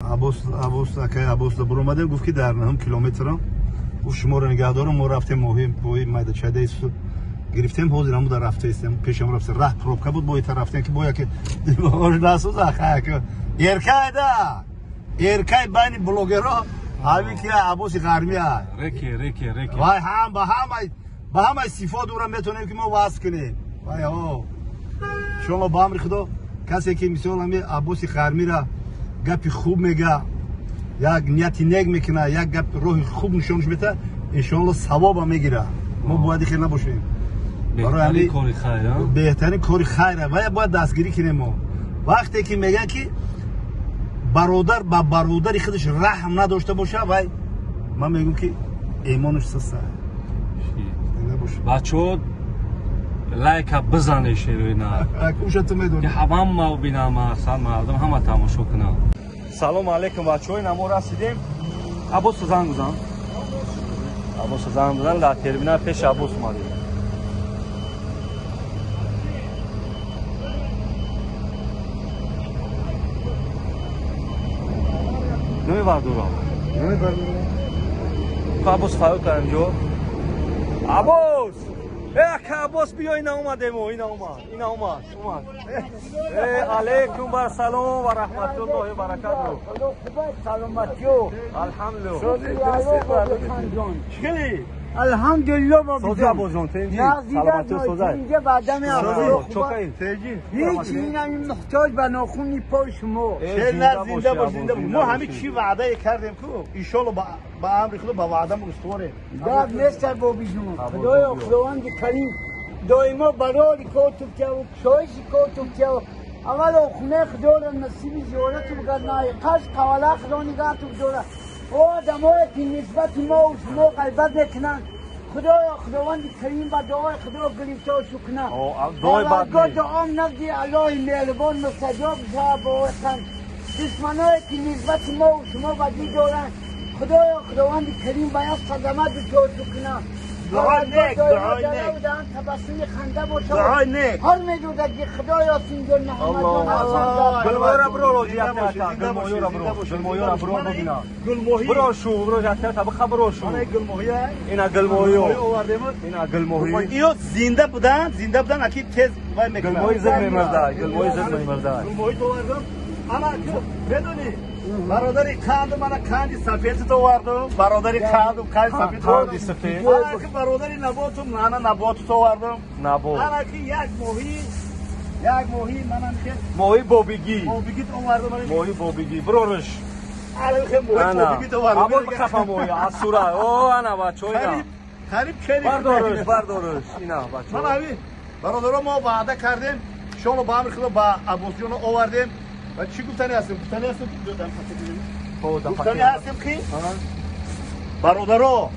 Аббос акай Аббос буромадем, гуфт ки дар 9 километрам, гуфт шуморо нигаҳ дорам. Мо рафтем, моҳи бои майдачайдаи гирифтем, ҳозир ҳаму дар рафта истем, пешам рафта, раҳ пробка буд, бо итар рафтем ки боя ки насӯза. Эркайда эркай байни блогерро ҳамин ки Аббоси Ғармия. Реки реки реки. Вай ҳам ба ҳамаи сифот ӯра метавонем ки мо васф кунем. Вай ҳо, иншоалло, ба амри Худо, касе ки мисол ҳами Аббоси Ғармира гапи хуб мега, як нияти нек мекуна, як гап роҳи хуб нишонаш мета, иншоалло, савоба мегира. Мо бояд хел набошем. Беҳтарин кори хайр. Беҳтарин кори хайра ва бояд дастгирӣ кунем. Мо вақте ки мегӯяд ки бародар ба бародари худаш раҳм надошта боша, вай ман мегӯям ки имонаш суста. Бачаҳо, лайка бизане, шероина. Уша ту медонӣ. Ҳама бинам, мақсад мардум ҳама тамошо кунам. Салому алейкум, бачаҳо, ина мо расидем. Аббос занг бизан, Аббос занг бизан. Дар терминал пеши Аббос омадем. Намебардорам, Аббос фарёд кардем ҷо. Аббос, э ака Аббос, биё, ина омадемо, ина омад, ина омад, омад. Э, алейкум бар салом ва раҳматуллоҳи баракату. Саломатиё. Алҳамдулилло. Чӣ? Алҳамдулилло. Сози, Аббосҷон, тенҷи, саломатиё, созай. Инҷа баъдами. Чокаи. Ҳеҷ, инам муҳтоҷ ба нохуни пои шумо. Зинда бош, зинда бош. Мо ҳамин чӣ ваъдае кардем ку, иншоалло, ба амри Худо ба ваъдам устуворем. Гап нест, бобиҷон. Худоё, Худованди Карим доимо барори котубтияву кушоиши котубтияву аввало хонаи Худоро насиби зиёрату бигардонай, қаш қавала Худо нигаҳту бидора. О одамое ки нисбати мо шумо ғайбат мекунанд, Худоё, Худованди Карим ба дуои Худо гирифторшу кунад. Дуом назди Аллоҳи меҳрубон мустаҷоб шавад. Бовасан душманое ки нисбати мо шумо бадӣ доранд, Худоё, Худованди Карим ба як садама дучоршу кунад. Дуои нек, дуои нек. Табассуми ханда бошад. Дуои нек. Ҳар медода ки Худоё, синҷон Муҳаммадҷон. Гулмоҳиро бро, рози якта, гулмоҳиро бро, гулмоҳиро бро, бибина. Гулмоҳи. Бро шу, бро якта, биха бро шу. Ана гулмоҳия. Ина гулмоҳиё. Ина гулмоҳи. Иё зинда будан, зинда будан, аки тез вай мекунад. Гулмоҳи зид мемарда, гулмоҳи зид мемарда. Гулмоҳи овардам. Ана медонӣ, бародари қанду, мана қанди сафедат овардам, бародари қанду, қанди сафед. Қанди сафед. Ана ки бародари наботум, ана наботут овардам. Набот. Ана ки як моҳӣ, як моҳӣ, манам хел. Моҳи бобигӣ. Бобигит овардам. Моҳи бобигӣ, бирориш. Ана хел моҳи бобигит овардам. Або қафа моҳи аз сура. О, ана бачо, ина. Қариб чери. Бардориш, бардориш. Ина бачо. Мана ҳамин бародаро, мо ваъда кардем, иншоалло, ба амри Худо ба Аббосҷон овардем. Ва чӣ гуфтани ҳастем? Гуфтани ҳастем, гуфтани ҳастем ки бародаро,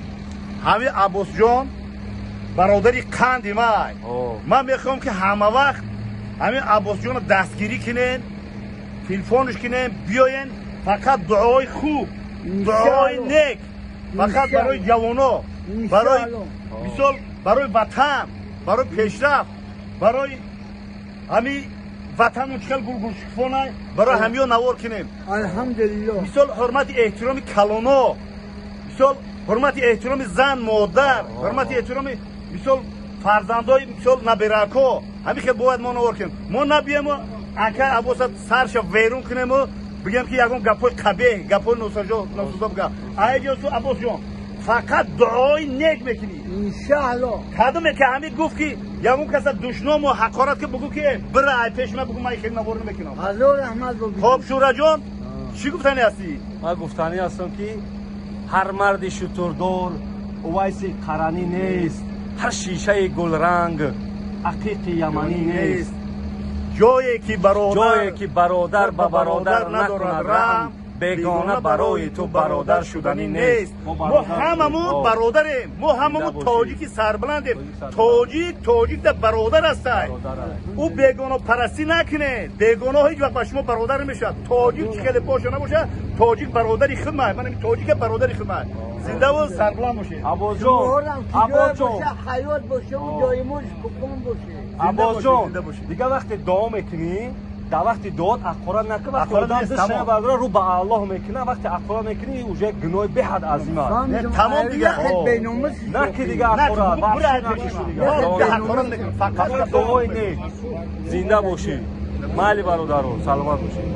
ҳамин Аббосҷон бародари қанди май. Ман мехоҳам ки ҳама вақт ҳамин Аббосҷонро дастгирӣ кунен, телефонш кунен, биёен, фақат дуои хуб, дуои нек, фақат барои ҷавоно, барои мисол, барои ватан, барои пешрафт, барои ҳамин ватанмон чӣ хел гулгулшукуфона, барои ҳамиё навор кунем. Алҳамдулилло. Мисол, ҳурмати эҳтироми калоно, мисол, ҳурмати эҳтироми зан, модар, ҳурмати эҳтироми мисол фарзандои, мисол набирако, ҳамин хел бояд мо навор кунем. Мо набиему ака Аббоса сарша верун кунему бигем ки ягон гапҳои қабеҳ, гапҳои носозо бигам. Айҷосу Аббосҷон, фақат дуои нек мекунӣ. Иншаалло. Кадоме ки ҳамин гуфт ки ягон каса душному ҳақорат ки, бугӯ ки бира ай пеши ман, бугӯ ман хел навор намекунам. Ҳазор раҳмат бобиҷон. Хоб, Шӯраҷон, чӣ гуфтанӣ ҳастӣ? Ман гуфтанӣ ҳастам ки ҳар марди шутурдор Увайси Қаранӣ нест, ҳар шишаи гулранг ақиқи яманӣ нест. Ҷое ки бародар, ҷое ки бародар ба бародар накунад раҳм, бегона барои ту бародар шуданӣ нест. Мо ҳамамон бародарем, мо ҳамамон тоҷики сарбаландем. Тоҷик тоҷик да бародар ҳастай. Ӯ бегонапарастӣ накунед, бегона ҳеҷ вақт ба шумо бародар намешавад. Тоҷик чӣ хеле боша набоша, тоҷик бародари худмай. Ман тоҷика бародари худмай. Зиндаву сарбаланд бошед. Аббосҷон, Аббосҷон, ҳаёт боше, доимо шукуфон боше. Аббосҷон, дигар вақте дуо мекунӣ. Дар вақти дуот ҳақорат накун, вақти одам дашна бардора рӯ ба Аллоҳ мекунад, вақти ҳақорат мекунӣ уже гуноҳи беҳад азим аст. Тамом дига. Наки дига ҳақорат, ҳақорат накун, фақат дуои нек. Зинда бошӣ. Майли бародарон, саломат бошед.